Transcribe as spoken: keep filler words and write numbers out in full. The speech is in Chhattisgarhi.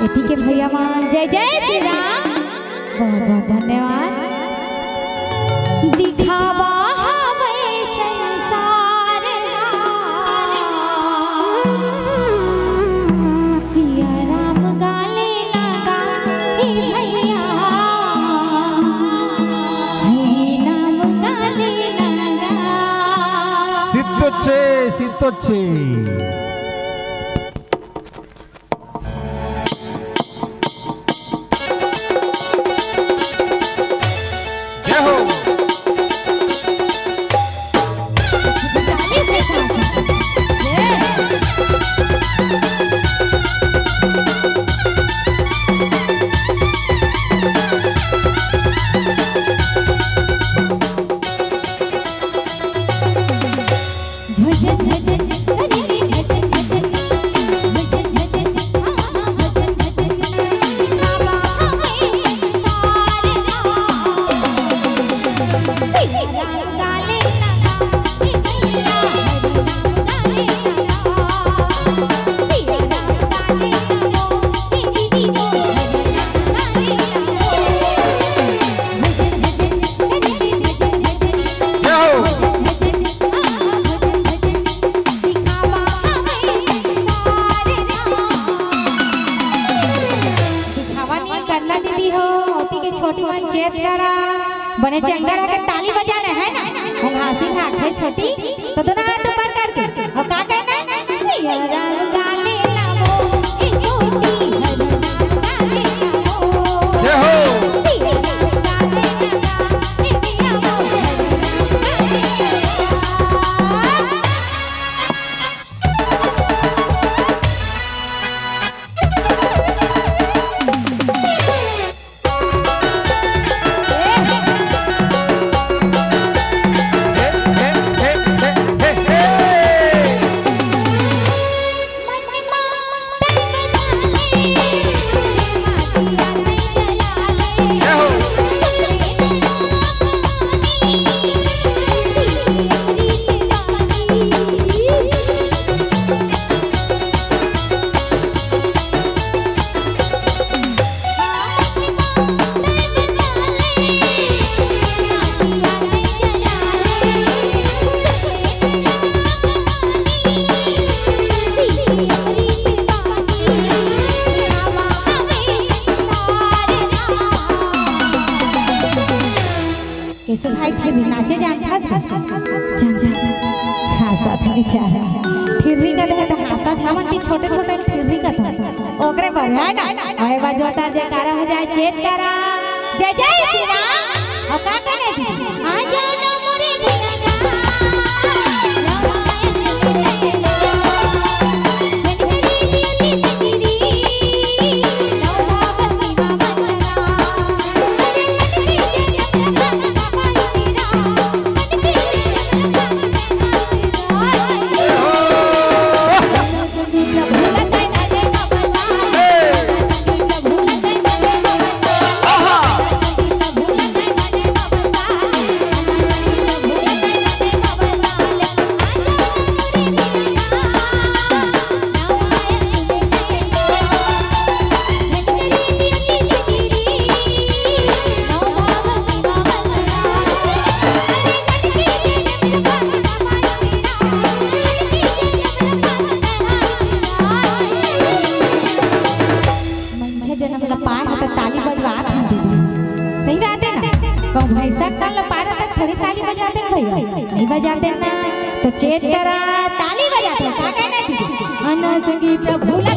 एती के भैया मन, जय जय श्री राम। बहुत बहुत धन्यवाद। दिखावा हवे संसार ला, सिया राम गाले लगा, हे भैया, हरि नाम गाले लगा। सित्तोच्चे, सित्तोच्चे। जय हो। दिखावा नहीं करना दीदी हो, ओती के छोटी मन चेत करा, बने चंगा रह के ताली बजाना है ना, हम हासिल हाथे छोटी, तो दोनों हाथ ऊपर करके, और का कहना है? सिया राम गाले लावो, ए छोटी हरि नाम गाले लावो। जय हो। सिया राम गाले लावो, ए पिया वो हरि नाम गाले लावो। कैसे भाई, फिर नाचे जानत हस? जान, जान, जान। हाँ, साथ में चाह। ठिर्री का देखे तो हाँ, साथ हमन ती छोटे-छोटे ठिर्री का तो। ओकरे बर, है ना? और एक बार जोरदार जयकारा हो जाए, चेत करा। जय जय श्री राम। और का कहना है दीदी? आ जाओ ना मोरे भैया। मनखे जनम ल पाए हे त ताली बजवात हन दीदी। सही बात है ना? कहूँ भैंसा के तन ल पाए रहता थोड़ी ताली बजाते ना भैया, नहीं बजाते ना। तो चेत करा, ताली बजाते, का कहना है दीदी? अनस गीत भूला